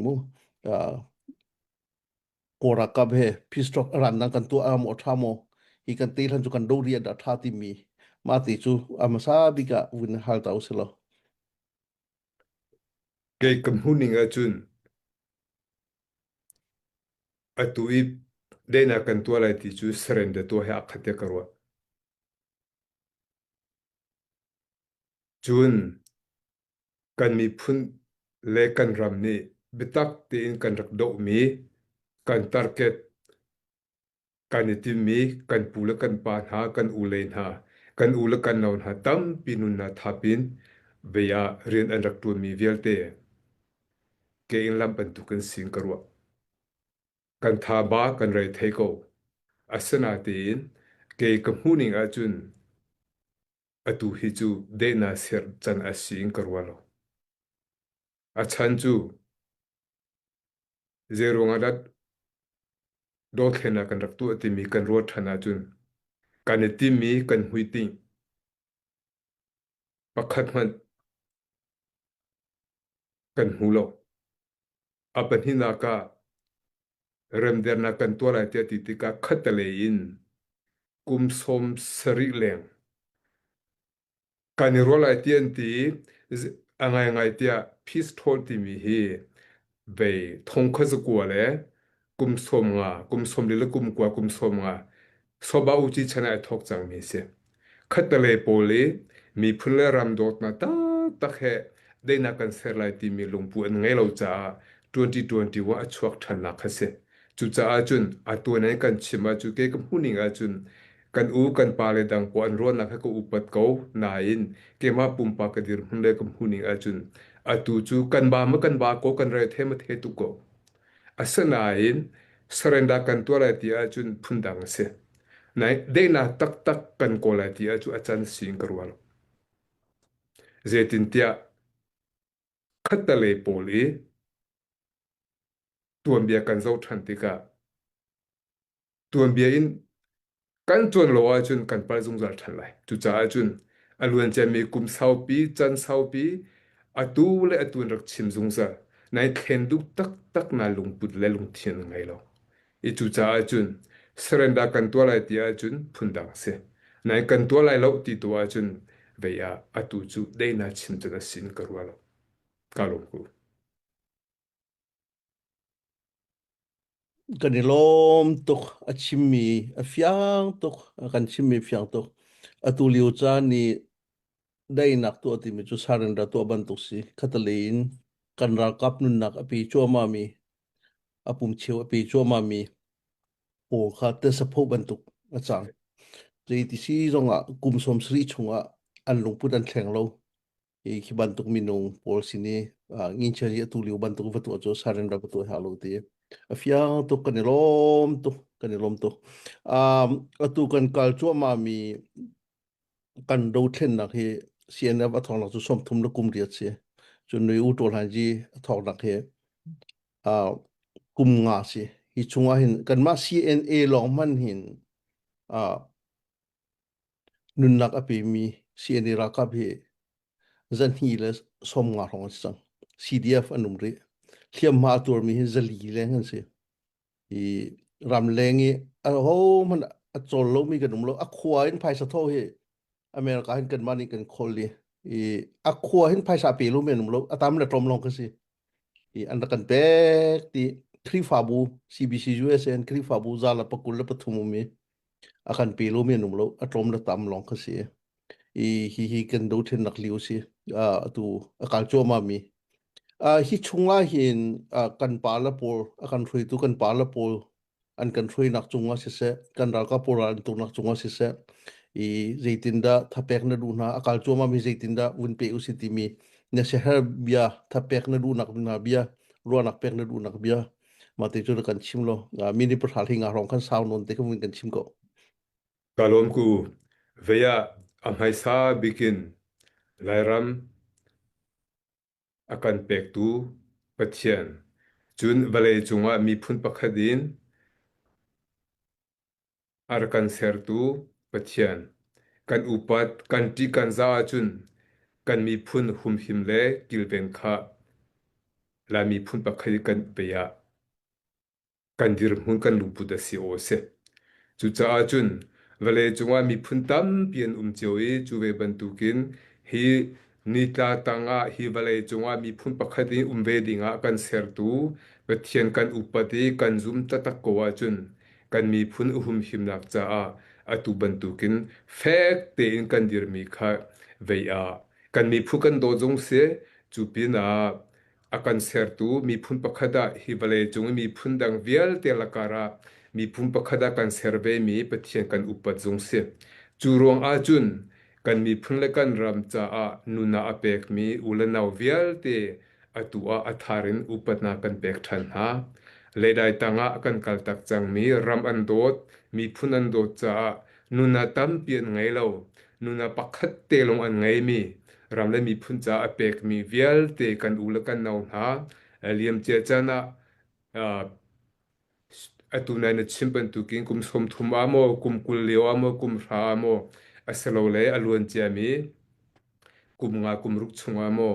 Mu Kawl ralkap he peace talk a rannak kan tuah ah maw a ṭha maw hi kan te hlan cu kan do rian dah ṭha timi mah ti cu a hmasa bik ah vun hal ta usih law. Kei ka hmuhning ahcun atu i daihnak kan tuah lai ti cu surrender tuah he aa khat tiah ka ruah. Cun kan miphun le kan ram nih biatak tein kan rak dohmi kan target kan i timmi kan pu le kan pa hna kan ule hna kan u le kan nau hna tampi nunnak thap in vei ah rian an rak ṭuanmi vialte ke in lam bantuk in sin ka ruah. Kan tha ba kan rei thei ko. Asinain kei ka hmuhning ahcun Atu hi cu dehna ser can a si in ka ruah lo. A chan cu zeiruang ah dah dothlennak kan rak tuah timi kan ruat ṭhan ahcun kan i timmi kan hmuitinh pakhat hmanh kan hmu lo. A pahnihnak ah remdernak kan tuah lai tiah ti tikah khattelei in kum 70 leng kan i ruah lai ti an ti i a ngaingai tiah peace talk timi hi vei thong kha zakua le kum 50 kum 40 le kum kua kum 50 soba uci chan ah ai thawk cangmi a si. Khattelei pawl i miphun le ram dawtnak taktak he daihnak kan ser lai timi lungpu an ngei lo caah 2021 a chuak ṭhannak kha si. Cucaah cun atu nan kan chim ahcun kei ka hmuhning ahcun kan u kan pa le dang pawl an ruahnak kha ka upat ko nain keimah pumpak ka dirhmun le ka hmuhning ahcun atu cu kan ba ma kan ba ko kan re the ma the tuk ko. Asinain surrender kan tuah lai ti ahcun phundang a si. Nai daihnak taktak kan kawl lai ti ahcun a can si in ka ruah lo. Zeitintiah khattelei pawl i tuanbia kan zoh ṭhan tikah tuanbia in kan cawn lo ahcun kan palh zungzal ṭhan lai. Cucaah cun a luanciami kum saupi, can saupi, atu le atu in rak chim zungzal. Nai thlen duh taktak na lungput le lungthin an ngei lo. I cucaah cun surrender kan tuah lai ti ahcun phundang a si. Nai kan tuah lai lo ti tu ahcun vei ah atu cu deina chim cun a si in ka ruah lo. Ka lawm ko. Kan i lawm tuk. A chimmi a fiang tuk. A kan chimmi a fiang tuk. Atu lio caan i daihnak tuah timi cu surrender tuah bantuk si. Khatalei in kan ralkap nunnak a pe cuahmahmi, a pum cheu a pe cuahmahmi pawl kha tesapho bantuk a cang. Zeiti si zongah kum 70 chungah an lungput an thleng lo. Hi khi bantuk minung pawl sin i nginchian hi atu lio bantuk va tuah cu surrender va tuah hlah lo ti a fiang tuk kan i lawm tuk kan i lawm tuk um, atu kan kal cuahmah mi kan dothlennak hi CNF a thawngnak cu 30 le kum riat si cun nui u ṭawl han ji a thawknak hi uh, kum nga si hi chungah hin kanmah CNA lawng hman hin uh, Nunnak a pemi CNA ralkap hi zahnih le 50 hrawng an si cang. CDF an um rih. Hliamhma a tuarmi hi zali leng an si. Hi ramleng i ahohmanh a cawl lomi kan um lo. A khua in phaisa thaw hi America hin kanmah nih kan khawl i i a khua hin phaisa pe lomi an um lo. A tam le tlawm lawng ka si. I an rak kan pek ti Khrihfabu CBC USA in Khrihfabu za le pakul le pathum um i a kan pe lomi an um lo a tlawm le tam lawng kha si i hi hi kan dothlennak lio si atu a kal cuahmah mi hi chungah hin kan pa le pawl a kan hruaitu kan pa le pawl an kan hruainak cungah siseh kan ralkap pawl ral an tuknak cungah siseh i zeitindah thapek na duh hna a kal cuahmah mi zeitindah vun pe usih timi na siaherh bia thapek na duhnak hna bia ruahnak pek na duhnak bia Mah te cu na kan chim lo. Mini pahra hi nga hrawng khan sau nawn te kha vun kan chim ko. Ka lawm ku. Vei ah a hmaisa bikin Lairam a kan pektu Pathian cun vawlei cungah miphun pakhat in A rak kan sertu Pathian, kan upat, kan ṭih kan zah ahcun kan miphun humhim le kilven kha Lai miphun pakhat i kan pe ah kan dirhmun kan lungput a si aw a si. Cucaah cun vawlei cungah miphun tampi an um cio i cu ve bantukin hi nitla tangah hi vawlei cungah miphun pakhat in um ve dingah kan sertu Pathian kan upat i kan zum taktak ko ahcun kan miphun a humhimnak caah atu bantukin fek tein kan dirmi kha vei ah kan miphun kan dawt zong si cu pinah A kan sertu miphun pakhat ah hi vawleicung i miphun dang vialte lakar ah miphun pakhat ah kan ser vemi Pathian kan upat zung si. Cu ruang ahcun kan miphun le kan ram caah nunah a pekmi u le nau vialte atu ah a thar in upatnak kan pek ṭhan hna. Leidai tangah kan kaltak cangmi ram an dawt, miphun an dawt caah nunah tampi an ngei lo. Nunah pakhat te lawng an ngeimi ram le miphun caah a pekmi vialte kan u le kan nau hna liamcia caan ah atu nai na chim bantukin kum 30 ah maw kum 20 lio ah maw kum hra ah maw asilole a luan ciami kum nga kum ruk chungah maw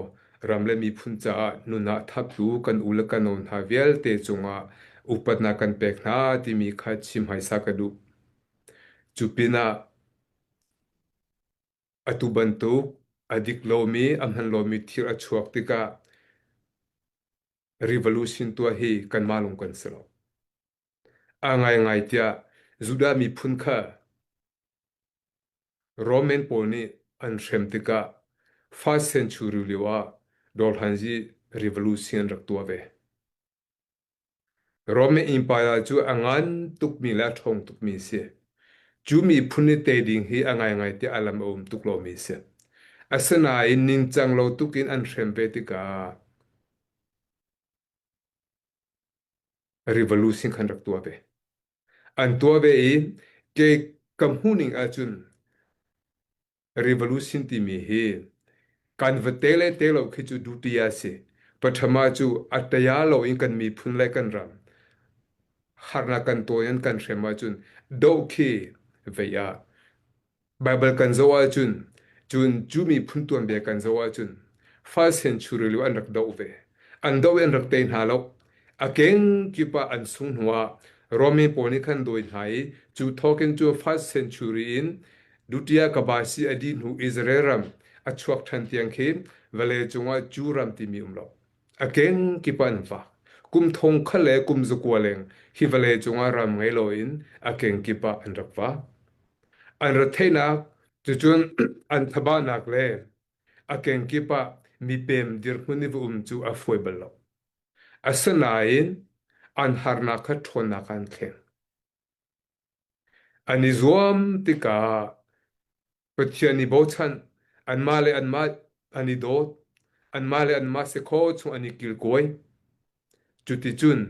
ram le miphun caah nun ah thaptu kan u le kan nau hna vialte cungah upatnak kan pek hna timi kha chim hmaisa ka duh. Cu pinah Atu bantuk a dik lomi, a hman lomi thil a chuak tikah revolution tuah hi kanmah lung kan si lo. A ngaingai tiah Judah miphun kha Roman pawl nih an hrem tikah first century lio ah Dawlhanzi revolution an rak tuah ve. Roman Empire cu a ngan tukmi le a ṭhawng tukmi a si. Cu miphun i tei ding hi a ngaingai tiah a lam a um tuk lomi a si. Asinain ningcang lo tuk in an hrem ve tikah revolution khan rak tuah ve. An tuah ve i kei ka hmuhning ahcun Revolution timi hi kan va te le te lo khi cu duty a si. Pathama cu a taya lo in kan miphun le kan ram harnak kan tawi an kan hrem ahcun doh khi vei ah Bible kan zoh ahcun cun cu miphun tuanbia kan zoh ahcun first century lio an rak doh ve. An doh i an rak tei hna lo. A kengkip ah an sung hnuah Roman pawl nih khan dawi hna i cu thawkin cu first century in Dutiya Kabasi a dih hnu Israel ram a chuak ṭhan tiang khi vawlei cungah Jew ram timi um lo. A kengkip ah an vak. Kum thong khat le kum zakua leng hi vawlei cungah ram ngei loin a kengkip ah an rak vak. An retheihnak cucun an thabahnak le a kengkip ah mipem dirhmun i va um cu a fawi bal lo. Asinain an harnak kha ṭhawnnak ah an thleng. An i zuam tikah Pathian i bochan, anmah le anmah an i dawt, anmah le anmah si khawh chung an i kilkawi. Cuticun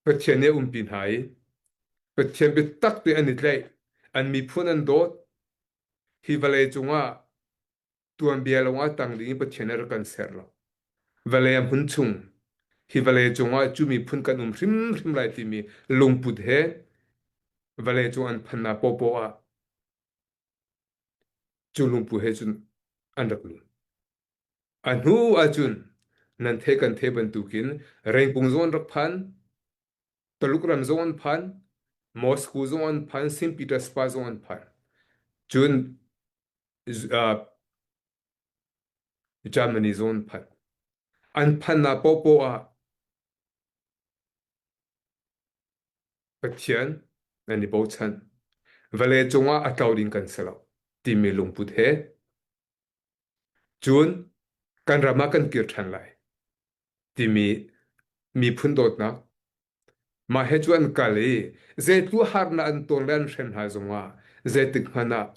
Pathian nih a umpi hna i Pathian biatak te an i tlaih, an miphun an dawt. Hi vawlei cungah tuanbia lawngah tang ding in Pathian nih a rak kan ser lo. Vawlei a hmun chung, hi vawlei cungah cu miphun kan um hrimhrim lai timi lungput he vawlei cung an phannak paohpaoh ah cu lungput he cun an rak lun. A hnu ahcun nan the kan the bantukin Rengkung zong an rak phan, Taluk ram zong an phan, Moscow zong an phan, St. Petersburg zong an phan. Cun Germany zong an phanh. An phanhnak paohpaoh ah Pathian nan i bochan. Vawlei cungah a tlo ding kan si lo timi lungput he cun kan ram ah kan kir ṭhan lai timi miphun dawtnak mah he cu an kal i zeitluk harnak an ton le an hrem hna zongah zeitik hmanh ah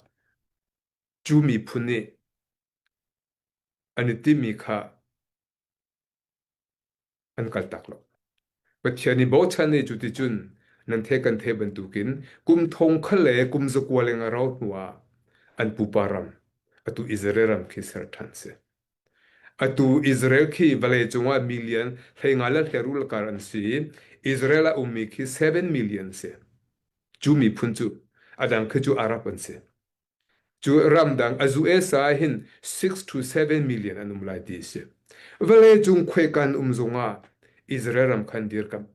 cu miphun nih an i timmi kha an kaltak lo. Pathian i bochan i cuticun nan the kan the bantukin kum thong kha le kum zakua leng a rau hnuah an pupa ram atu Israel ram khi ser ṭhan si. Atu Israel khi vawlei cungah million hleinga le hleirul kar an si i Israel ah ummi khi 7 million si. Cu miphun cu a dang khi cu Arab an si. Cu ramdang a US ah hin 6 to 7 million an um lai ti a si. Vawlei cung khuaikan um zongah Israel ram khan dirkamh.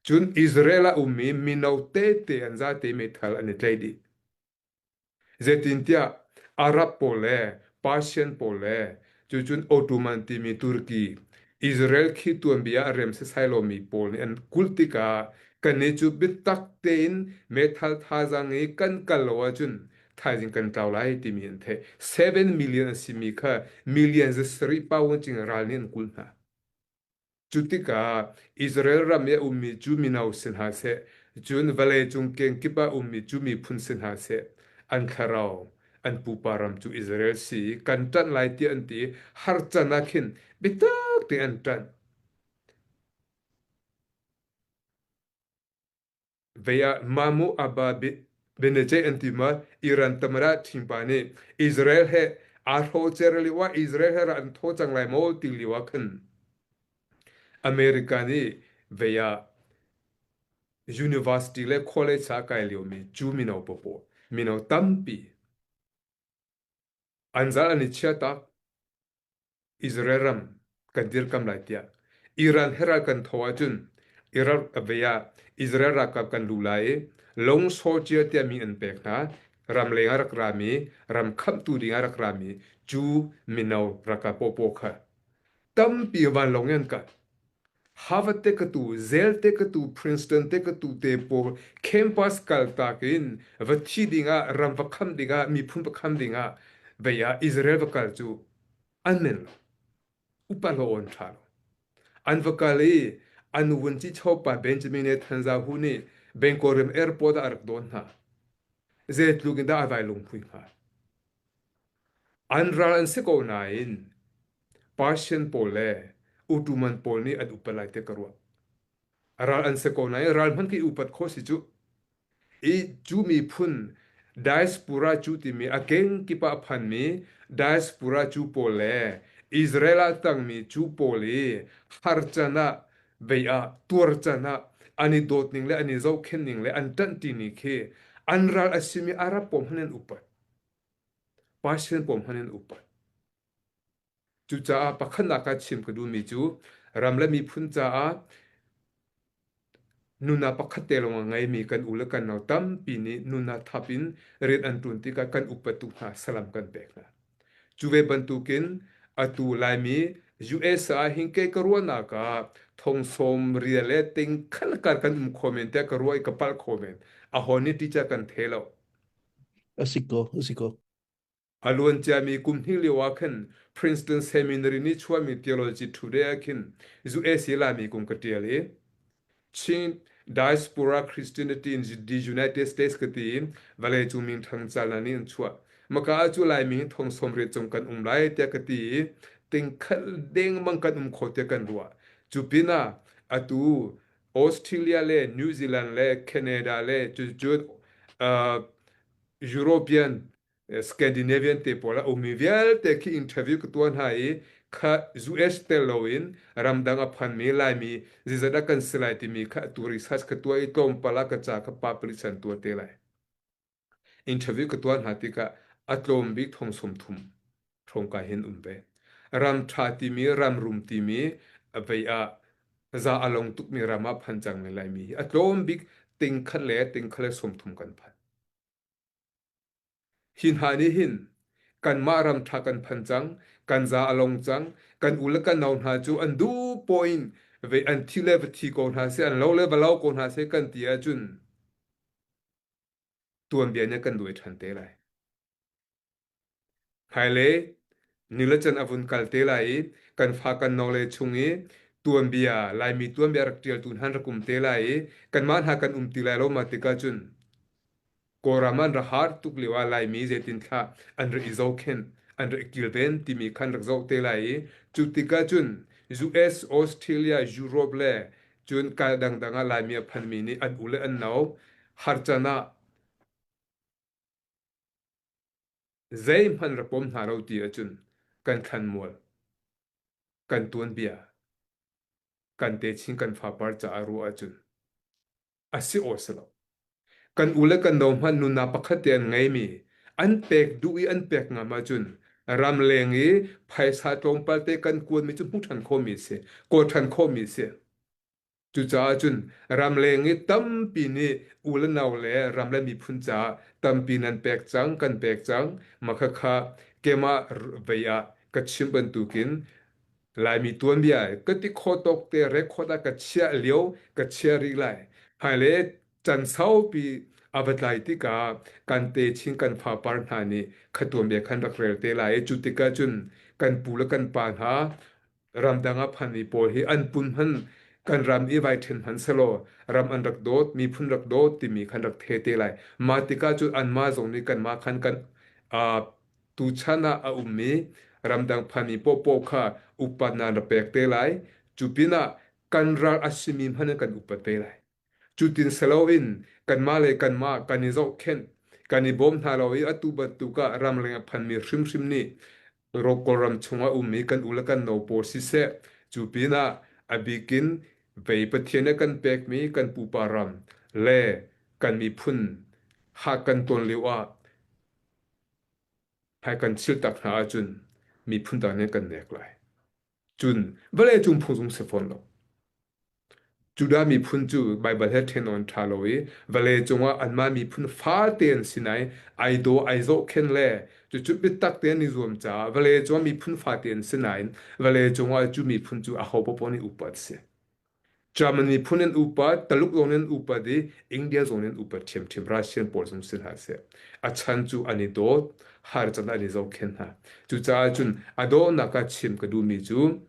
Cun Israel ah ummi mino tete an zate meithal an i tlaih dih. Zeitintiah Arab pawl le Persian pawl le cucun Ottoman timi Turkey, Israel khi tuanbia a rem sasai lomi pawl nih an kulh tikah kannih cu biatak tein meithal thazaang i kan kal lo ahcun thaizing kan tlau lai timi an theih. 7 million a simi kha million 7 paung cing ral nih an kulh hna. Cu tikah Israel ram i a ummi cu mino si hna seh, cun vawleicung kengkip ah ummi cu miphun si hna seh, an thlarau, an pupa ram cu Israel si i kan ṭanh lai tiah an ti i har can ah khin biatak tein an ṭanh. Vei ah Mahmoud Abba Benejeh an ti ma Iran tamara ṭhingpa nih Israel he aa hrocer lio ah Israel he an tho cang lai maw ti lio ah khan America nih vei ah university le college ah kai liomi cu mino papaw mino tampi an zal an i chia tak. Israel ram kan dirkam lai tiah Iran he ral kan tho ahcun Iraq vei ah Israel ralkap kan lu lai i lung soldier tiah min an pek hna. Ramleng ah rak rami, ram khamhtu ding ah rak rami cu mino ralkap pawpaw kha tampi vanlawng in an kal. Harvard te ka tu, Yale te ka tu, Princeton te ka tu te pawl campus kaltak in va thi ding ah, ram va kham ding ah, miphun va kham ding ah vei ah Israel va kal cu an men lo. Upa lo on ṭha lo. An va kal i an vunci chopa Benjamin Netanyahu nih Bangkok airport ah a rak dawn hna. Zeitluk in dah a vai lungphui hnga? An ral an si ko nain Persian pawl le Ottoman pawl nih an upat lai tiah ka ruah. A ral an si ko nain ral hmanh khi upat khawh si cu. I cu miphun diaspora cu timi a kengkip ah a phanmi diaspora cu pawl le Israel ah tangmi cu pawl i har can ah vei ah tuar can ah an i dawt ning le an i zohkhenh ning le an ṭanhṭi ni khi an ral a simi Arab pawl hmanh an upat. Persian pawl hmanh an upat. Cucaah pakhatnak ah chim ka duhmi cu ram le miphun caah nunnak pakhat te lawng a ngeimi kan u le kan nau tampi nih nunnak thap in rian an ṭuan tikah kan upat tuk hna, salam kan pek hna. Cu ve bantukin atu Laimi US ah hin kei ka ruahnak ah thong sawm rial le ting khat kar kan um kho men tiah ka ruah i ka palh kho men. Aho nih teacher kan the lo. A si ko, a si ko. A luanciami kum hnih lio ah khin Princeton Seminary nih chuahmi theology Today ah khin US Laimi kong ka ṭial i Chin Diaspora Christianity in the United States ka ti i vawleicung minthang calna nih an chuah. Maka ah cu Laimi hi thong 80 cung kan um lai tiah ka ti i tingkhat dengmang kan um kho tiah kan ruah. Cu pinah atu Australia le New Zealand le Canada le cucu uh, European Scandinavian te pawl a ummi vialte khi interview ka tuah hna i kha US tel loin ramdang a phanmi Laimi zeizat ah kan si lai timi kha atu research ka tuah i tlawmpal ah ka ca kha pa pali san tuah te lai. Interview ka tuah hna tikah a tlawm bik thong 30 hrawng ka hin um ve. Ram ṭha timi, ram rum timi vei ah za a long tukmi ram ah phan cangmi Laimi hi a tlawm bik ting khat le ting khat le 30 kan phan. Hi hna nih hin kanmah ram ṭha kan phan cang, kan za a long cang, kan u le kan nau hna cu an duh poah in vei an thi le va thi ko hna seh, an lo le va lo ko hna seh kan ti ahcun tuanbia nih a kan duai ṭhan te lai. Hmailei ni le can a vun kal te lai i kan fa kan no le chung i tuanbia Laimi tuanbia rak ṭialtu hna an rak um te lai i kanmah hna kan um ti lai lo ma tikah cun Kawlram an rak har tuk lio ah Laimi zeitin thlah an rak i zohkhenh an rak i kilven timi khan rak zoh te lai i cu tikah cun US, Australia, Europe le cun kal dangdang ah Laimi a phanmi nih an u le an nau har can ah Zeihmanh rak pom hna lo ti ahcun kan thlanmual, kan tuanbia, kan techin kan fapar caah ruah ahcun a si aw si lo. Kan u le kan no hmanh nunnak pakhat te an ngeimi an pek duh i an pek ngam ahcun ramleng i phaisa tlawmpal te kan kuanmi cu hmuh ṭhan khawhmi a si, kawl ṭhan khawhmi a si. Cucaah cun ramleng i tampi nih u le nau le ram le miphun caah tampi nan pek cang, kan pek cang. Mah khakha keimah vei ah ka chim bantukin Laimi tuanbia ka ti khawh tawk te record ah ka chiah lio ka chia rih lai. Hmailei can saupi a va tlai tikah kan techin kan fapar hna nih kha tuanbia khan rak rel te lai i cu tikah cun kan pu le kan pa hna ramdang ah phanmi pawl hi an pun hman kan ram i vai ṭhen hman selaw ram an rak dawt miphun rak dawt timi khan rak the te lai mah tikah cun anmah zong nih kanmah khan kan uh, tuchan ah a ummi ramdang phanmi paohpaoh kha upatnak an rak pek te lai cu pinah kan ral a simi hmanh in kan upat te lai Cutin si loin kanmah le kanmah kan i zohkhenh, kan i bawm hna lo i atu bantuk ah ramleng a phanmi hrimhrim nih Kawlram chungah ummi kan u le kan no pawl siseh, cu pinah a bikin vei Pathian nih a kan pekmi kan pupa ram le kan miphun ha kan tawn lio ah hmai kan siltak hna ahcun miphun dang nih kan nek lai. Cun vawleicung phung zong si fawn lo. Judah miphun cu Baibal he ṭhen awk an ṭha lo i vawleicung ah anmah miphun fate an si nain ai daw ai zohkhenh le cucu biatak tein an i zuam caah vawleicung ah miphun fate an si nain vawleicung ah cu miphun cu aho paohpaoh nih upat a si. German miphun an upat, Taluk zong nih an upat i India zong nih an upat ṭhiamṭhiam. Russian pawl zong si hna seh. A chan cu an i dawt, har can an i zohkhenh hna. Cucaah cun a dawhnak ah chim ka duhmi cu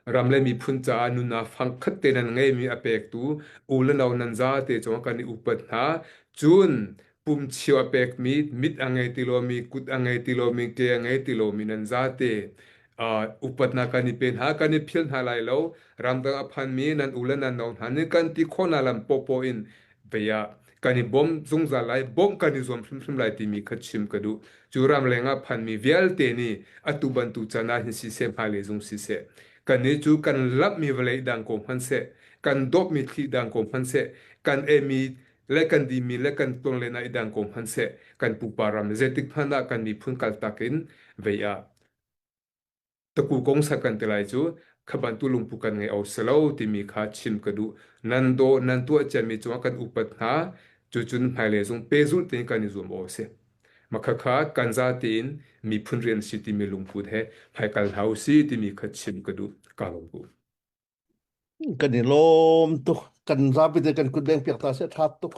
Ram le miphun caah nunnak fangkhat te nan ngeimi a pektu u le no nan zate cungah kan i upat hna. Cun pumchio a pekmi, mit a ngei ti lomi, kut a ngei ti lomi, ke a ngei ti lomi nan zate uh, upatnak kan i pe hna, kan i phil hna lai lo. Ramdang a phanmi nan u le nan no hna nih kan ti khawhnak lam popo in vei ah kan i bawm zungzal lai, bawmh kan i zuam hrimhrim lai timi kha chim ka duh. Cu ramleng ah phanmi vialte nih atu bantuk caan ah hin siseh, hmailei zong siseh, kannih cu kan lamhmi vawlei dang ko hmanhseh, kan dawpmi thli dang ko hmanhseh, kan eimi le kan dimi le kan tlonlen ah i dang ko hmanhseh, kan pupa ram zeitik hmanh ah kan miphun kaltak in vei ah Taku kong sak kan ti lai cu kha bantu lungpu kan ngei o si lo timi kha chim ka duh. Nan daw nan tuah ciami cungah kan upat hna. Cucun hmailei zong pehzulh tein kan i zuam awk a si. Makhakha kan za tein miphun rian si timi lungput he hmaikal hna u si timi kha chim ka duh. Ka lawm ko. Kan i lawm tuk. Kan zapi te kan kut beng piak ta seh tha tuk.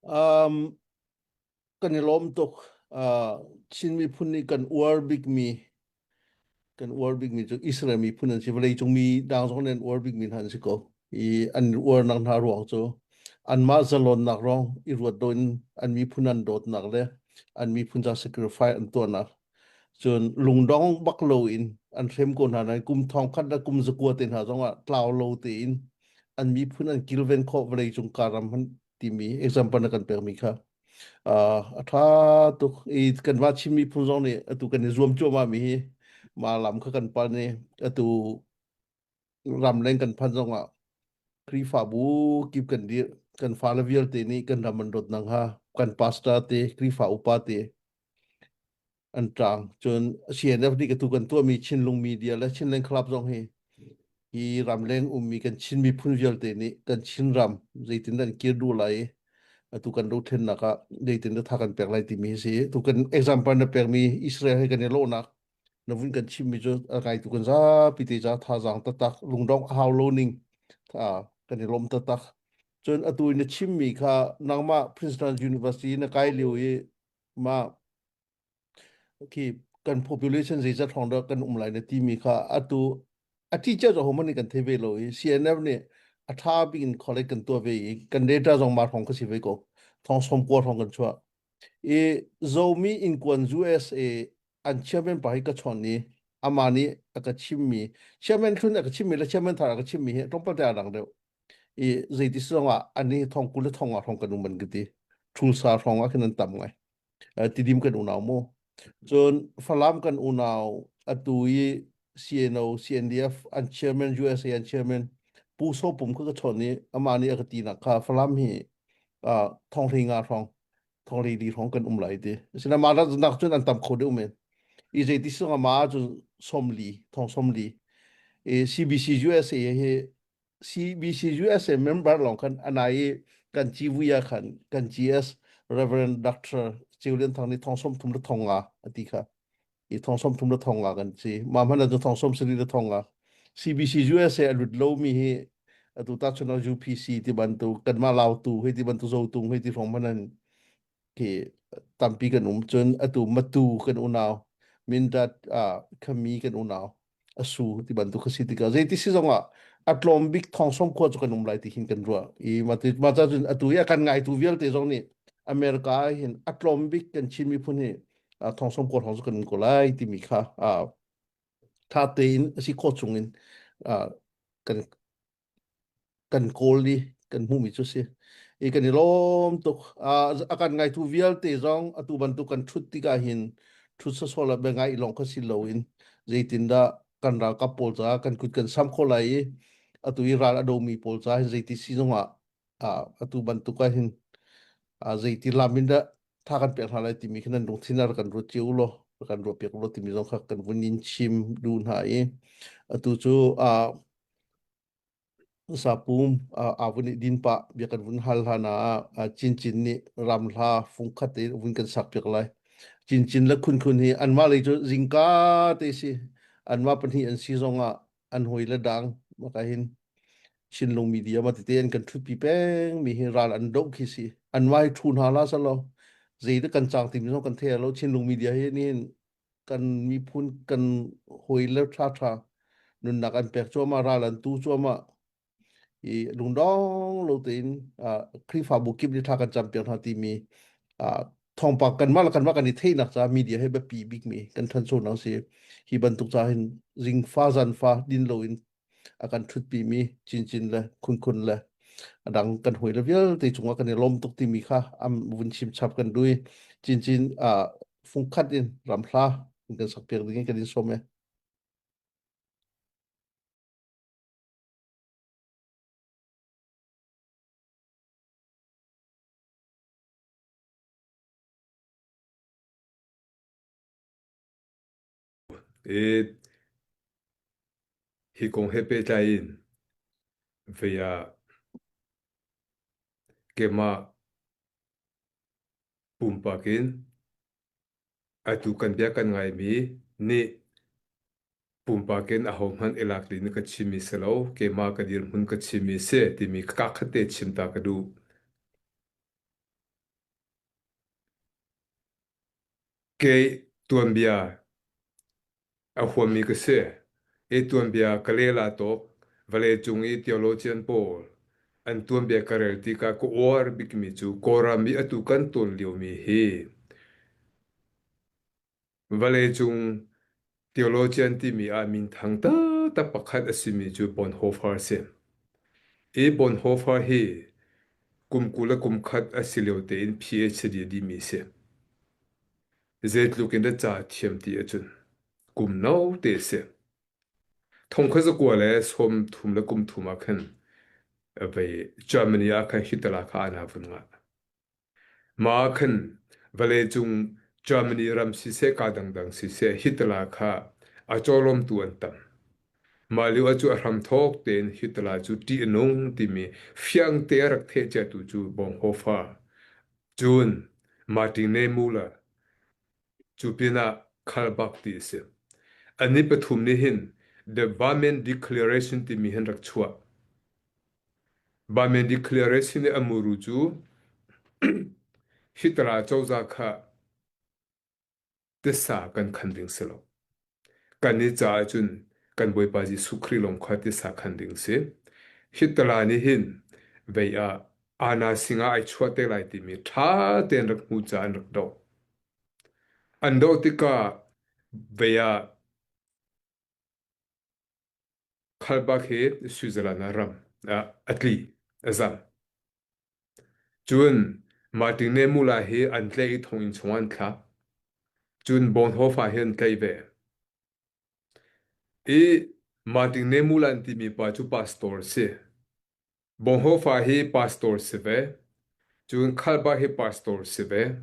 Um, kan i lawm tuk. Uh, Chin miphun nih kan uar bikmi kan uar bikmi cu Israel miphun an si. Vawleicung mi dang zong nih an uar bikmi hna an si ko. I an uarnak hna ruang cu anmah zalonnak ruang i ruat do in an miphun an dawtnak le an miphun ca sacrifice an tuahnak cun lungdong bak loin an hrem ko hna nain kum thong khat le kum zakua te hna zongah tlau lo tein an miphun an kilven khawh vawleicung karam hmanh timi example na kan pekmi kha a ṭha tuk i kan va Chin miphun zong nih atu kan i zuam cuahmah mi hi mah lam kha kan pal ni atu ramleng kan phan zongah Khrihfabu kip kan dir kan fale vialte nih kan ram an dawt nang ha kan pastor te Khrihfa upa te an ṭang. Cun CNF nih atu kan tuahmi Chinlung Media le Chinland Club zong hi hi ramleng ummi kan Chin miphun vialte nih kan Chinram zeitin an kir duh lai i atu kan dothlennak ah zeitin dah tha kan pek lai timi hi si. Tu kan example na pekmi Israel he kan i lawhnak na vun kan chimmi cu a ngaitu kan zapi te ca thazaang taktak lungdong a hau lo ning kan i lawm taktak. Cun atu na chimmi kha nangmah Princeton University na kai lio i mah khi kan population zeizat hrawng dah kan um lai na timi kha atu a teacher zong homan nih kan thei ve lo i CNF nih a tha bik in collect kan tuah ve i kan data zong ma hrawng ka si ve ko thong som kua hrawng kan chuah i Zomi inkuan USA an chairman pa hi ka chon i ama nih a ka chimmi chairman hlun a ka chimmi le chairman thar a ka chimmi hi tlawmpal te a dang deuh i zeiti zong ah ani thong kul le thong ah hrawng kan um an ka ti thulsa hrawng ah khin an tam ngai Tidim kan unau mu. Cun Falam kan unau atu i CNO, CNDF an chairman, USA an chairman. Pu So Pum kha ka chawn i amah nih a ka tinak kha Falam hi thong hlei nga hrawng thong hlei li hrawng kan um lai ti. Asinain mah nak cun an tam kho deuh men. I zeiti sung amah cu 40 thong 40 i CBC USA hi CBC USA member lawng khan anai i kan civui ah khan kan GS Reverend Dr. Ceu Lian Thang nih thong 30 le thong nga a ti kha. I thong 30 le thong nga kan si. Mah hmanh ah cu thong 70 le thong nga. CBC USA a lut lomi hi atu ta chun UPC ti bantuk kanmah Lautu hei ti bantuk Zotung hei ti hrawng hmanh an khi tampi kan um cun atu Matu kan unau Mindat ah Khami kan unau asu ti bantuk kha si tikah zeiti si zongah a tlawm bik thong som khua cu kan um lai ti hin kan ruah i ma ti ma ca cun atu i a kan ngaitu vialte zong nih America ah hin a tlawm bik kan Chin miphun hi thong som khua thong cu kan um ko lai timi kha tha tein a si khawh chung in kan kan kawl i kan hmuhmi cu si i kan i lawm tuk. A kan ngaitu vialte zong atu bantuk kan ṭhut tikah hin ṭhut sawsawh le bia ngai lawng kha si loin zeitindah kan ralkap pawl caah kan kut kan sam khawh lai i atu i ral a domi pawl caah hin zeiti si zongah atu bantuk ah hin zeiti lam in dah tha kan pek hna lai timi khi nan lungthin ah rak kan ruat cio law rak kan ruah piak law timi zong kha kan vun in chim duh hna i atu cu Sapum aa vun i din pah bia kan vun hal hlan ah Cincin nih ramhla fungkhat te vun kan sak piak lai. Cincin le Khunkhun hi anmah lei cu zingka te si. Anmah pahnih an si zong ah an hawi le dang maka hin Chinlung media ma tete an kan ṭhutpi peng mi hi ral an doh khi si. Anmah hi ṭhu hna la salo zei dah kan cang timi zong kan thei lo. Chinlung media hi nihin kan miphun kan hawi le ṭha ṭha nunnak an pek cuahmah ral an tu cuahmah i lungdong lo tein Khrihfabu kip nih thla kan campiak hna timi thawngpang kanmah le kanmah kan i theihnak caah media hi biapi bikmi kan ṭhanchonak si hi bantuk ca hin zingfa zanfa din loin a kan ṭhutpimi Cincin le Khunkhun le a dang kan hawi le vialte cungah kan i lawm tuk timi kha am vun chim chap kan dui Cincin fungkhat in ramhla kan sak piak ding in kan in sawm e. I hi kong he pehtlai in vei ah keimah pumpak in atu kan bia kan ngaimi nih pumpak in ahohmanh i lak ding in ka chimmi si lo, keimah ka dirhmun ka chimmi si timi kakhat te chim ta ka duh. Kei tuanbia a huammi ka si. I tuanbia ka lel ah tawk vawleicung i theologian pawl an tuanbia ka rel tikah ka uar bikmi cu Kawlram i atu kan tawn liomi hi vawleicung theologian timi ah minthang taktak pakhat a simi cu Bonhoeffer a si. Hi Bonhoeffer hi kum 20 le kum khat a si lio tein PhD a dihmi a si. Zeitluk in dah ca a thiam ti ahcun kum no te a si. Thong kha zakua le 30 le kum thum ah khan vei Germany ah khan Hitler kha an vun ngah. Mah ah khan vawleicung Germany ram siseh kaa dangdang siseh Hitler kha a cawlawmtu an tam. Mah lio ah cu a hramthawk tein Hitler cu ṭih a nung timi fiangte a rak theh ciatu cu Bonhoeffer, cun Martin Niemöller, cu pinah Karl ti a si. An i pathum nih hin The Barmen Declaration timi hin rak chuah. Barmen Declaration i a muru cu Hitler cozah kha tisa kan khan ding si lo. Kan i caah cun kan Bawipa Jesuh Khrih lawng kha tisa khan ding si. Hitler nih hin vei ah Ana singah ai chuah te lai timi ṭha tein rak hmu caah an rak doh. An doh tikah vei ah Khalbak hi Switzerland ah ram ah a tli, a zam. Cun Martin Niemöller hi an tlaih i thonginn chungah an thlak. Cun Bonhoeffer hi an tlaih ve. I Martin Niemöller an timi pa cu pastor a si. Bonhoeffer hi pastor si ve. Cun Khalba hi pastor si ve.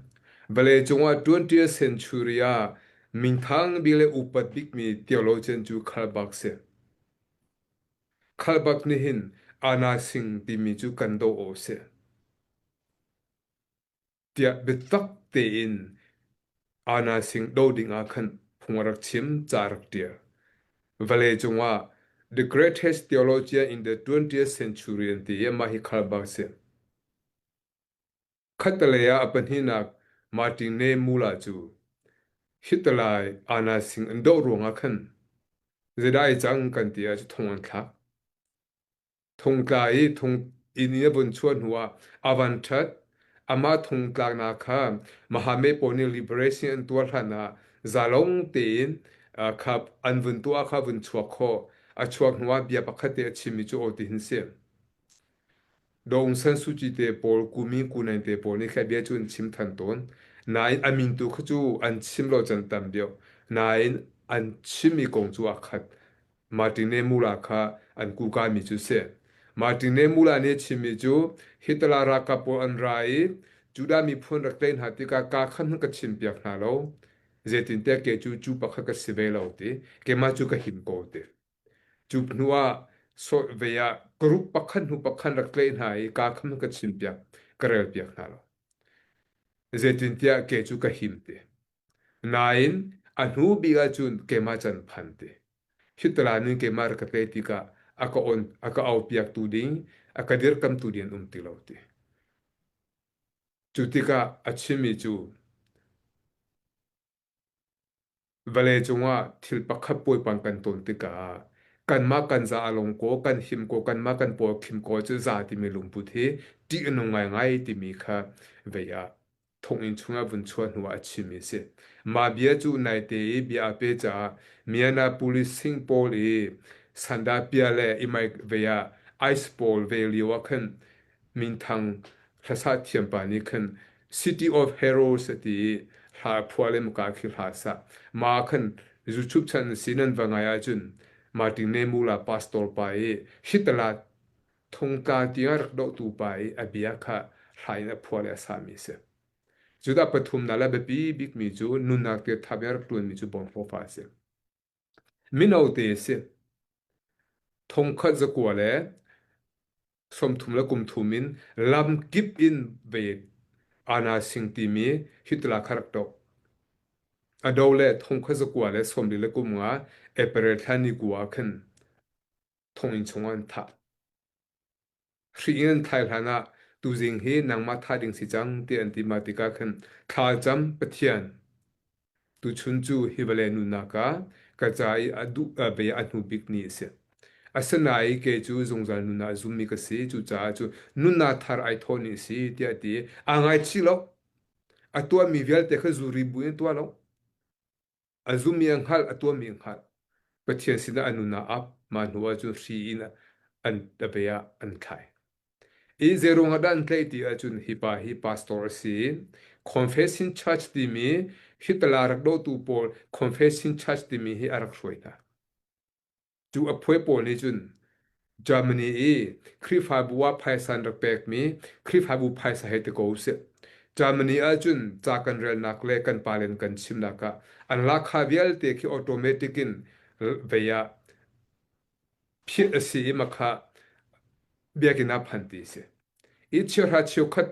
Vawleicung ah 20th century ah minthang bik le upat bikmi theologian cu Khalbak si. Khalbak nih hin Ana Singh timi cu kan doh awk si. Tiah biatak tein Ana Singh do ding ah khan phung a rak chim, ca a rak ṭial. Vawleicung ah the greatest theologian in the 20th century an ti i amah hi Khalbak si. Khattelei ah a pahnihnak Martin Niemöller cu Hitler Ana Singh an doh ruangah khan zeidah ai cang kan ti ah cu thong an thlak. Thongtla i thong inn i a vun chuah hnuah a van ṭhat. Amah thongtlaknak kha Mahame pawl nih liberation an tuah hlan ah zalong tein kha an vun tuah kha vun chuak khawh. A chuak hnuah bia pakhat te a chimmi cu aw ti hin si. Daw Aung San Suu Kyi te pawl, Kumi Kunain te pawl nih kha bia cu an chim than tawn. Nain a min tu kha cu an chim lo can tam deuh. Nain an chimmi kong cu aa khat. Martine Mula kha an kukami cu si. Martine Mula nih a chimmi cu Hitler ralkap pawl an ra i Judah miphun rak tlaih hna tikah kaa khan hmanh ka chimpiak hna lo. Zeitintiah kei cu Jew pakhat ka si ve lo ti. Keimah cu ka him ko ti. Cu hnu ah ve ah group pakhat hnu pakhat rak tlaih hna i kaa khan hmanh ka chimpiak, ka relpiak hna lo. Zeitintiah kei cu ka him ti. Nain a hnu bik ahcun keimah can phan ti. Hitler nih keimah rak ka pe tikah a ka on a ka aupiaktu ding, a ka dirkamtu ding an um ti lo ti. Cu tikah a chimmi cu vawlei cungah thil pakhat puaipan kan tawn tikah kanmah kan za a long ko, kan him ko, kanmah kan paw khim ko cu za timi lungput hi ṭih a nung ngaingai timi kha vei ah thonginn chungah vun chuah hnuah a chimmi a si. Mah bia cu naite i bia a pe caah Myanmar police sing pawl i sandahpiah le i vei ah ice pawl ve lio ah khan minthang hlasa thiam pa nih khan City of Heroes a ti i hla a phuah le muka khi hla a sa. Mah ah khan YouTube chan si nan va ngai ahcun Martin Nemula pastor pa i hitala Thongtla tiang a rak dohtu pa i a bia kha hla in a phuah le a sami a si. Judah pathumnak le biapi bikmi cu nunnak tir thap in a rak ṭuanmi cu Bonhoeffer a si. Mino te a si. Thongkhat zakua le 30 le kum thum in lamkip in ve Ana Singh timi Hitler kha rak doh. A do le thongkhat zakua le 40 le kum nga April thla ni kua ah khan thonginn chungah an thah. Hri in an thlai hlan ah tuzing hi nangmah thah ding si cang tiah an ti mah tikah khan thla cam Pathian tuchun cu hi vawlei nunnak ah ka ca i a duh ve a hnu bik ni a si. Asinain kei cu zungzal nun ah zummi ka si cucaah cu nunnak thar ai thawh ni a si tiah a ti. Aa ngaichih lo. A tuahmi vialte kha zuri bu in a tuah lo. A zummi a hngalh, a tuahmi a hngalh. Pathian sinah a nun ah ap, mah hnu ahcun hri in an tabe ah an thlai. I zeiruang ah dah an tlaih ti ahcun hi pa hi pastor a si i Confession Church timi Hitler rak dohtu pawl Confession Church timi hi a rak hruai hna. Cu a phuai pawl nih cun Germany i Khrihfabu ah phaisa an rak pekmi Khrihfabu phaisa hei ti ko usih. Germany ahcun ca kan relnak le kan pale an kan chimnak ah an lahkhah vialte khi automatic in vei ah phit a si i makhah biakinn ah phan ti a si. I chiahra cheukhat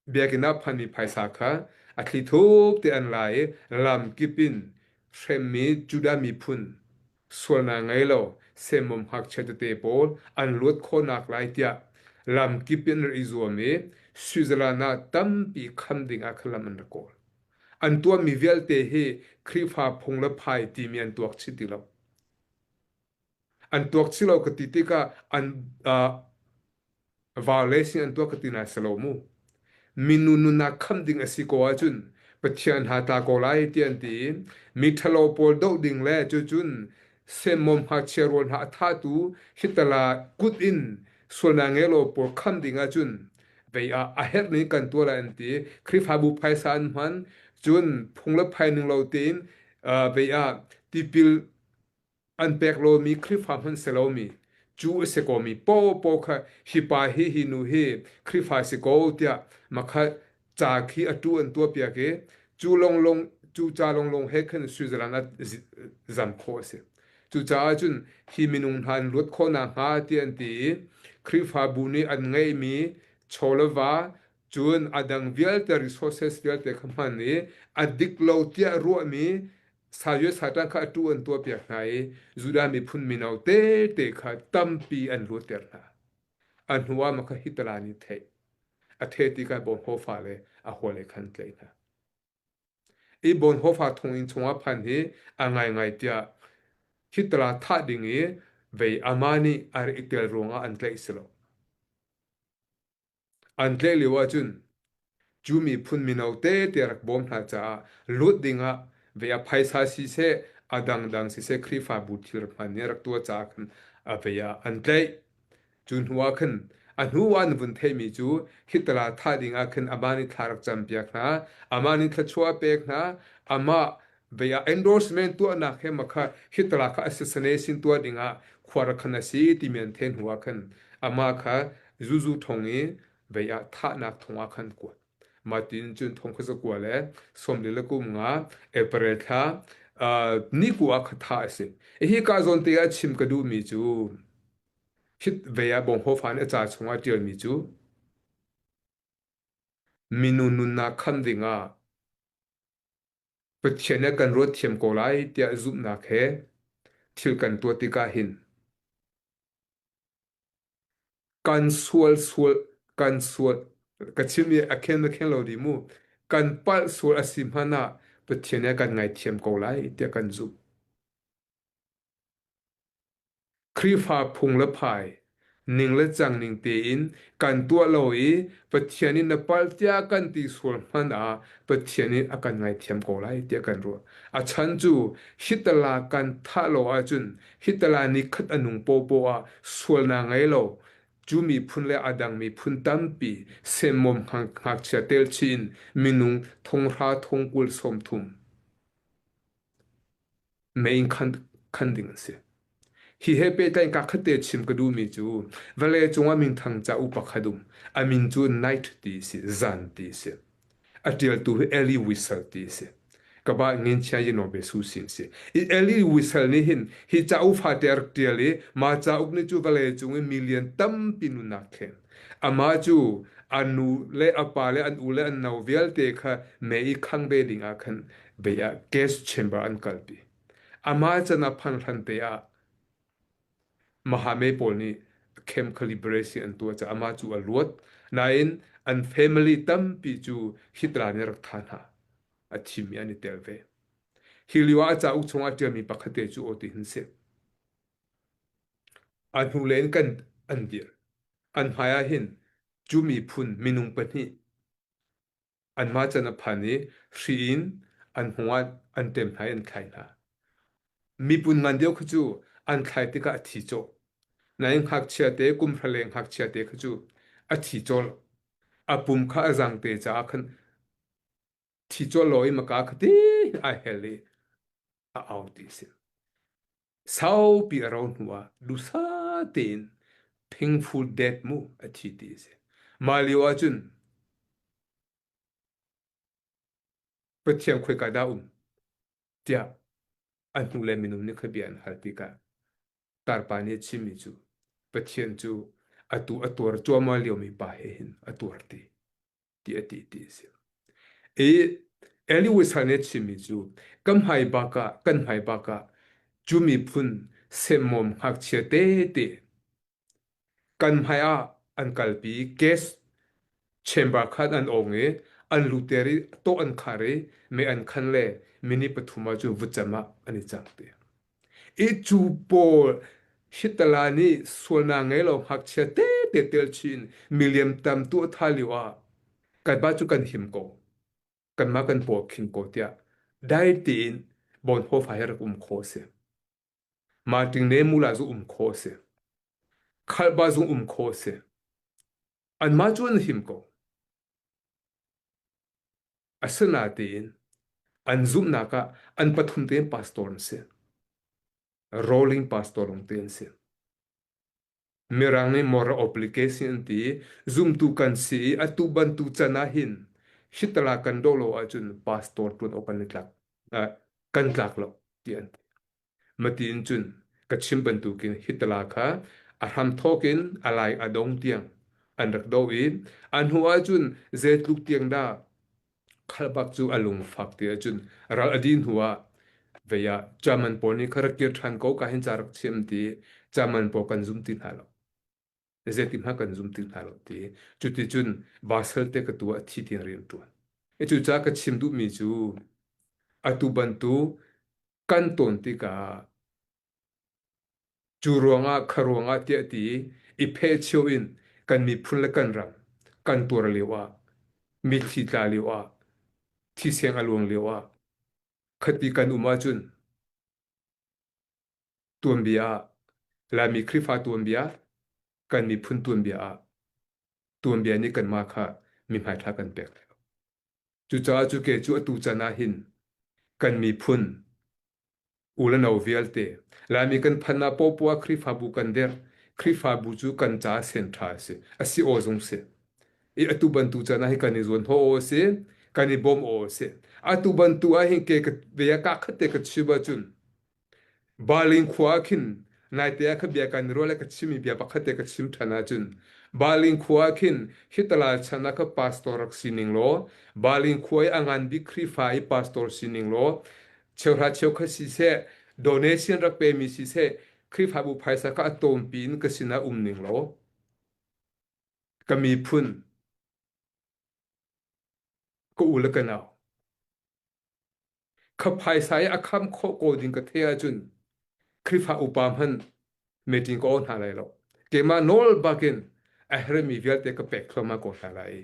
Biakinn ah phanmi phaisa kha a thlithup te an la i lamkip in hremmi Judah miphun sualnak ngei lo semmawm ngakchia tete pawl an luat khawhnak lai tiah lamkip in an rak i zuam i Switzerland ah tampi kham ding ah khan lam an rak kawl. An tuahmi vialte hi Khrihfa phung le phai timi an tuak chih ti lo. An tuak chih lo ka ti tikah an uh, Vale sin an tuah ka ti nai si lo mu. Minu nunnak khamh ding a si ko ahcun Pathian hna tla ko lai ti an ti i mi ṭhalo pawl doh ding le cucun semmawm ngakchia rual hna a thahtu hitala kut in sualnak ngei lo pawl khamh ding ahcun vei ah a herh ning kan tuah lai an ti. Khrihfabu phaisa an hman cun phung le phai ning lo tein vei ah tipil an pek lomi Khrihfa hmanh si lomi. Cu a si komi popo kha hi pa hi hi nu hi Khrihfa si ko tiah makha ca khi a tu an tuah piak i cu longlong cu ca longlong he khan Switzerland ah zam khawh a si. Cucaah cun hi minung hna an luat khawh nakhnga tiah an ti i Khrihfabu nih an ngeihmi chaw le va cun a dang vialte resources vialte kha hman i a dik lo tiah ruahmi Sayue Satan kha atu an tuahpiak hna i Judah miphun mino tete kha tampi an luatter hna. A hnu ah mah kha Hitler nih theih. A the tikah Bonhoeffer le a hawile kha an tlaih hna. I Bonhoeffer thonginn chungah phan hi a ngaingai tiah Hitler thah ding i vei amah nih a rak i tel ruangah an tlaih si lo. An tlaih lio ahcun cu miphun mino tete rak bawm hna caah lut dingah ve a phaisa siseh a dangdang siseh Khrihfabu thil rak hman nih a rak tuah caah khan a vei ah an tlaih. Cu hnu ah khan a hnu ah an vun theihmi cu Hitler thah ding ah khan amah nih thla rak campiak hna, amah nih thluachuah a pek hna, amah vei ah endorsement tuahnak he ma kha Hitler kha assassination tuah ding ah khua rak khan a si timi an theih hnu ah khan amah kha zuzu thong i vei ah thahnak thong ah khan kuat. Mah tin cun thong kha zakua le sawmli le kum nga April thla ni ku ah kha thah a si. Hi ka zawn te ah chim ka duhmi cu hit vei ah Bonhoeffer nih a ca chungah ṭialmi cu minu nunnak khamh dingah Pathian nih a kan ruat thiam ko lai tiah zumhnak he thil kan tuah tikah hin kan sual sual kan sual ka chim i a khen na khen lo dih mu kan palh sual a si hmanh ah Pathian nih a kan ngaithiam ko lai tiah kan zumh. Khrihfa phung le phai ning le cang ning tein kan tuah lo i Pathian nih na palh tiah kan ti sual hmanh ah Pathian nih a kan ngaithiam ko lai tiah kan ruah. A chan cu hitala kan thah lo ahcun hitala nikhat a nung popoh ah sualnak ngei lo cu miphun le a dang miphun tampi semmawm ngakchia telchih in minung thonghra thongkul 30 mei in khan, khan ding an si. Hi he pehtlai in kakhat te chim ka duhmi cu vawlei cungah minthang cauk pakhat um. A min cu Night ti a si, zan ti a si. A ṭialtu hi Elie Wiesel ti a si. Ka ba ngenchia yin be su sin si. I Elie Wiesel nih hin hi cauk fate a rak ṭial i mah cauk nih cu vawlei cung i million tampi nunnak thlen. Amah cu a nu le a pa le an u le an nau vialte kha mei i khang ve ding ah khan bei ah gas chamber an kalpi. Amah can a phan hlan te ah Mahame pawl nih camp calibration an tuah caah amah cu a luat. Nain an family tampi cu Hitler nih a rak thah hna. A thimi an i tel ve. Hi lio ah a cauk chungah ṭialmi pakhat te cu aw ti hin si. A hnulei in kan an dir. An hmai ah hin cu miphun minung pahnih Anmah can a phan i hri in an hmung ah an ṭem hna i an thlai hna. Mipun ngan deuh kha cu an thlai tikah a thi cawh. Nain ngakchia te kum hra leng ngakchia te kha cu a thi cawlh. A pum kha a zangte caah khan thi cawlh lo i maka kha ti ai hel i a au ti a si. Saupi a ro hnuah duhsah tein thingful det mu a thi ti a si. Mah lio ahcun Pathian khoika dah um tiah a hnu le minung nih kha bia an hal tikah tarpa nih a chimmi cu Pathian cu atu a tuar cuahmah liomi pa he hin a tuar ti. ti a ti ti a si. I Eli Wiesel nih a chimmi cu kan hmai bak ah kan hmai bak ah cu miphun semmawm ngakchia tete kan hmai ah an kalpi gas chamber khan an ong i an luter i tawh an khar i mei an khan le minute pathum ah cun vutcam ah an i cang ti. I cu pawl hitala nih sualnak ngei lo ngakchia tete tel chin million tam tuah tha lio ah kanmah cu kan him ko kanmah kan paw khin ko tiah dai tein Bonhoeffer he rak um kho a si. Martin le Mula zu um kho a si. Khalba zung um kho a si. Anmah cu an him ko. Asinain an zumhnak ah an pathum tein pastor an si. Rolling pastor lawng te an si. Mirang nih moral obligation an ti i zumtu kan si i atu bantuk can ah hin hitala kan doh lo ahcun pastor ṭuan awk kan i tlak kan tlak lo ti an ti. Matiin cun ka chim bantukin hitala kha a hramthawk in a lai a dong tiang an rak doh i a hnu ahcun zeitluk tiang dah Khalbak cu a lungfak ti ahcun ral a dih hnu ah vei ah German pawl nih kha rak kir ṭhan ko ka hin ca rak chim ti German pawl kan zum ti hna lo. Zeiti hmanh kan zum ti hna lo ti. Cuticun Basel te ka tu ah thi tiang rian ṭuan. E cucaah ka chim duhmi cu atu bantuk kan tawn tikah Cu ruangah kha ruangah tiah ti i phehchio in kan miphun le kan ram kan tuar lio ah mitthli tla lio ah thiseng a luang lio ah khati kan um ahcun tuanbia ah Laimi Khrihfa tuanbia kan miphun tuanbia ah tuanbia nih kanmah kha mi hmaithla kan pek lai lo. Cucaah cu ke cu atu chan ah hin kan miphun U le no vialte, Laimi kan phanh ah popoah Khrihfabu kan dirh. Khrihfabu cu kan caah sen ṭha a si. A si aw zung si. I atu bantuk caan ah hin kan i zuan hnawh aw a si, kan i bawm aw a si. Atu bantuk ah hin ke ka ve ah ka khat te ka chim ahcun Baling khua ah khin naite ah kha bia kan i ruah le ka chimmi bia pakhat te ka chim ṭhan ahcun Baling khua ah khin hitala chan ah kha pastor rak si ning law Baling khua i a ngan bik Khrihfa i pastor si ning law cheuhra cheukhat siseh, donation rak pemi siseh, Khrihfabu phaisa kha a tawmpi in ka sinah um ning law, ka miphun, ka u le ka nau, kha phaisa i a kham khawh ko ding ka theih ahcun Khrihfa upa hmanh meeting ka aw hna lai lo. Keimah nawl bakin a herhmi vialte ka pek thluahmah ko hna lai i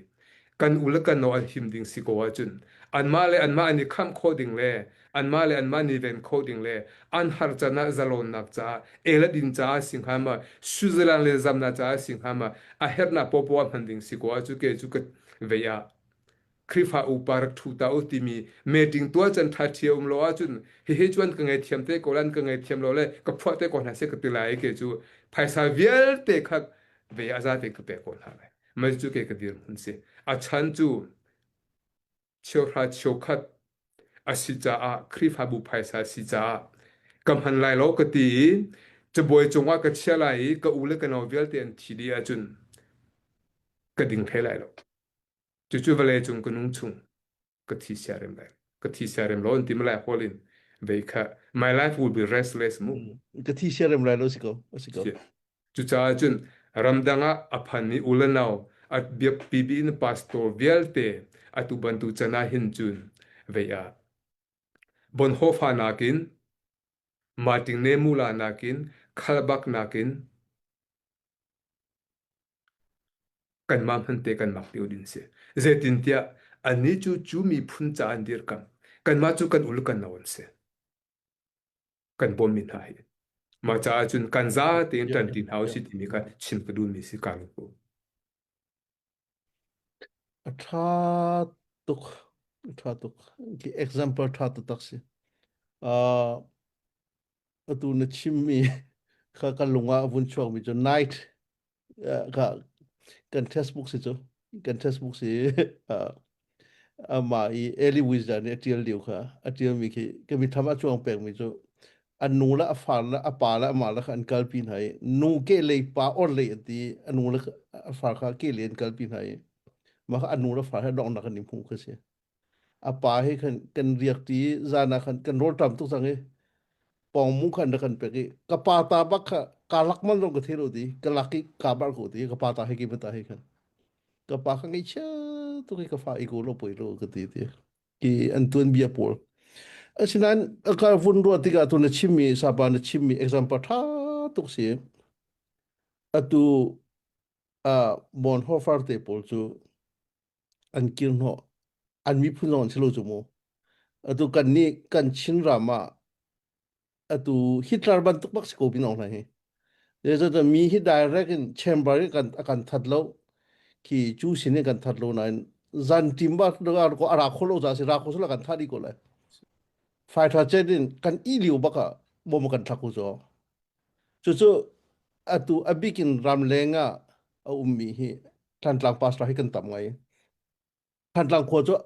kan u le kan nau an him ding si ko ahcun anmah le anmah an i khamh khawh ding le anmah le anmah an i ven khawh ding le an har can ah zalonnak caah el a din caah si hnga ma Switzerland le zamnak caah si hnga ma a herhnak popoh ah hman ding si ko ahcun ke cu ka vei ah Khrihfa upa rak ṭhu ta u timi meeting tuah can ṭha ṭhi a um lo ahcun hihi cu an ka ngaihthiam te ko le an ka ngaihthiam lo le ka phuah te ko hna seh ka ti lai i ke cu phaisa vialte kha ve a za tein ka pek ko hna lai. Mah cu ke ka dirhmun si. A chan cu cheuhra cheukhat a si caah Khrihfabu phaisa a si caah ka hman lai lo ka ti i cabuai cungah ka chia lai i ka u le ka nau vialte an thi dih ahcun ka ding hlei lai lo. Cucu vawlei cung ka nung chung ka thi siarem lai. Ka thi siarem lo an ti malai hawl in vei kha my life will be restless mu. Ka thi siarem lai lo si ko. Si ko. Cucaah cun ramdang ah a phanmi u le nau a biapi bi in pastor vialte atu bantuk can ah hin cun vei ah Bonhoeffer nakin Martin Niemöller nakin Khalbak nakin Kanmah hmante kan mak lio ding si. Zeitintiah annih cu cu miphun ca an dirkamh. Kanmah cu kan ul kan no an si. Kan bawmmi hna hi. Mah caah cun kan za tein ṭanṭi hna usih timi kha chim ka duhmi si ka ko. A ṭha tuk. A ṭha tuk. Ki example ṭha taktak si. Uh, atu na chimmi kha ka lung ah a vun chuakmi cu night ka kan textbook si cu kan textbook si amah i Eli Wiesel nih a ṭial lio kha a ṭialmi khi ka mithlam a cuang pengmi cu an nu le a far le a pa le amah le kha an kalpi hna i nu ke lei pa or lei an ti a nu le a far kha ke lei an kalpi hna i mah kha a nu le far he donghnak an i hmuh kha si a pa he khan kan riak ṭi zan ah khan kan rawlṭam tuk cang i pawngmu khan rak kan pek i ka pa ta bak kha ka lak man zong ka thei lo ti ka lak i ka bar ko ti ka pa ta he ki ta he khan ka pa kha ngaihchia tuk i ka fa i ko lo poi lo ka ti ti ki an tuan bia pawl asinain ka vun ruah tikah tu na chimmi sapa na chimmi example tha tuk si atu a Bonhoeffer te pawl cu an kir hnawh an miphun zong an si lo cu mu atu kan nih kan Chin ram ah atu Hitler bantuk bak si ko bin ong hi zeicahtiah mi hi direct in chamber in kan a kan that lo khi cu sin in kan that lo nain zan tim ba ko ara kho lo za si ra kho sula kan tha di ko lai fighter jet in kan i liu baka bom kan thak ku zo cucu. Atu a bik in ramleng ah a ummi hi Thantlang pastor hi kan tam ngai. Thantlang khua cu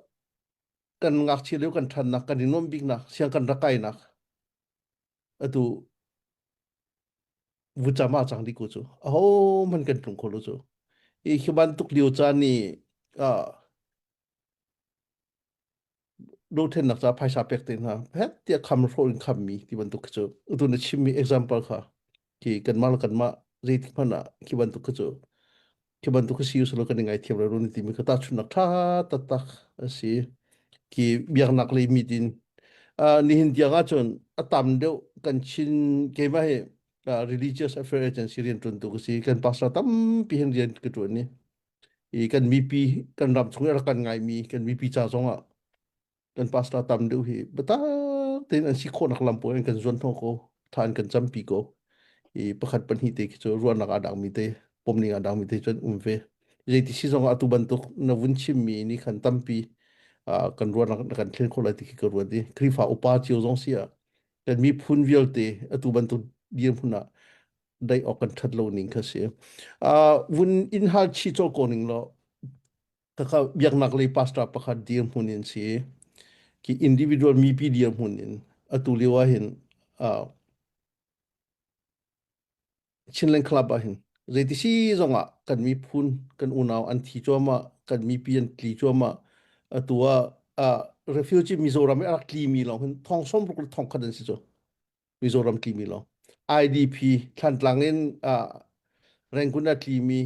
kan ngakchia lio kan ṭhannak, kan i nuamh biknak, siang kan rak kainak atu vucam ah cang dih ko cu. Ahohmanh kan tlung kho lo cu. Hi khi bantuk lio caan i ah dothlennak ca phaisa pek te hna het tiah kham hrawh in khammi ti bantuk khi cu tu na chimmi example kha khi kanmah le kanmah zeitik hmanh ah khi bantuk khi cu khi bantuk khi si usilo kan i ngaithiam lo ni timi kha tahchunhnak ṭha taktak a si. Khi biaknak lei mit in nihin tiang ahcun a tam deuh kan Chin keimah hi religious affair agency rian ṭuantu ka si. Kan pastor tampi hin rian ka ṭuan i i kan mipi kan ram chung i rak kan ngaimi kan mipi ca zongah kan pastor tam deuh hi biatak tein an si khawhnak lam pawl in kan zuan hnawh ko tha an kan campi ko. I pakhat pahnih te khi cu ruahnak aa dangmi te pomning aa dangmi te cun um ve. Zeiti si zongah atu bantuk na vun chimmi nih khan tampi kan ruahnak na kan thlen khawh lai ti khi ka ruat i Khrihfa upa cio zong si ah kan miphun vialte atu bantuk dirhmun ah daih awk kan ṭhat lo ning kha si. Vun in hal chih colh ko ning law kaka biaknak lei pastor pakhat dirhmun in si ki individual mipi dirhmun in atu lio ah hin Chinland Club ah hin zeiti si zongah kan miphun kan unau an thi cuahmah, kan mipi an tli cuahmah. Atu ah refugee Mizoram i a rak tlimi lawng hin thong 60 le thong khat an si cu. Mizoram tlimi lawng. IDP Thlantlang in Rangoon a tlimi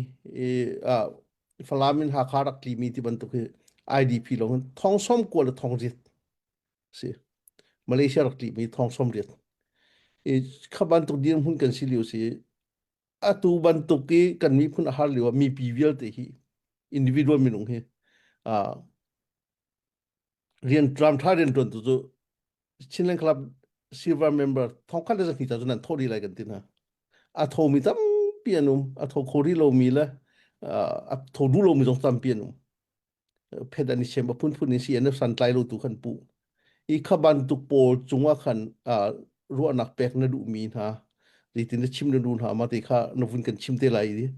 Falam in Hakha rak tlimi ti bantuk hi IDP lawng hin thong 90 le thong riat si. Malaysia rak tlimi thong 80. I kha bantuk dirhmun kan si lio si. Atu bantuk i kan miphun a har lio ah mipi vialte hi individual minung hi rian tram tha rian tuan tu cu Chinland Club silver member thongkhat le zahnih ta cu nan tho rih lai kan ti hna. A thomi tampi an um, a tho kho rih lomi le a tho duh lomi zong tampi an um. Phet an i sem a phunphun in CNF santlai lo tu khan pu. I kha bantuk pawl cungah khan ruahnak pek na duhmi hna, zeitin na chim na duh hna ma te kha na vun kan chim te lai i.